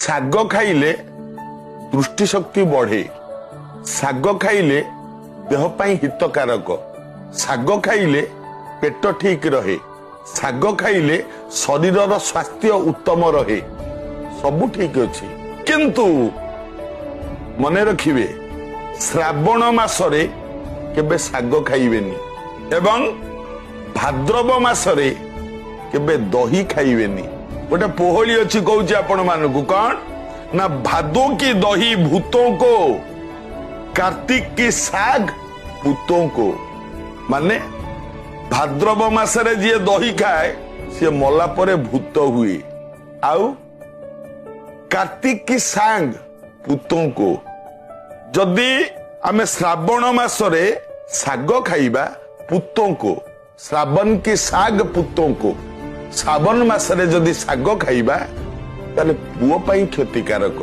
ଶାଗ ଖାଇଲେ ଦୃଷ୍ଟିଶକ୍ତି ବଢେ, ଶାଗ ଖାଇଲେ ଦେହ ପାଇଁ ହିତକାରକ, ଶାଗ ଖାଇଲେ ପେଟ ଠିକ ରହେ, ଶାଗ ଖାଇଲେ ଶରୀରର ସ୍ୱାସ୍ଥ୍ୟ ଉତ୍ତମ ରହେ, ସବୁ ଠିକ ଅଛି। କିନ୍ତୁ ମନେ ରଖିବେ, ଶ୍ରାବଣ ମାସରେ କେବେ ଶାଗ ଖାଇବେନି ଏବଂ ଭାଦ୍ରବ ମାସରେ କେବେ ଦହି ଖାଇବେନି। ଗୋଟେ ପୋହଳି ଅଛି, କହୁଛି ଆପଣ ମାନଙ୍କୁ। କଣ ନା, भादों की दही भूतों को, कार्तिक की साग पूतों को। ମାନେ ଭାଦ୍ରବ ମାସରେ ଯିଏ ଦହି ଖାଏ, ସିଏ ମଲା ପରେ ଭୂତ ହୁଏ, ଆଉ कार्तिक की साग पूतों को। ଯଦି ଆମେ ଶ୍ରାବଣ ମାସରେ ଶାଗ ଖାଇବା, पूतों को, श्रावण की साग पूतों को, ଶ୍ରାବଣ ମାସରେ ଯଦି ଶାଗ ଖାଇବା, ତାହେଲେ ପୁଅ ପାଇଁ କ୍ଷତିକାରକ।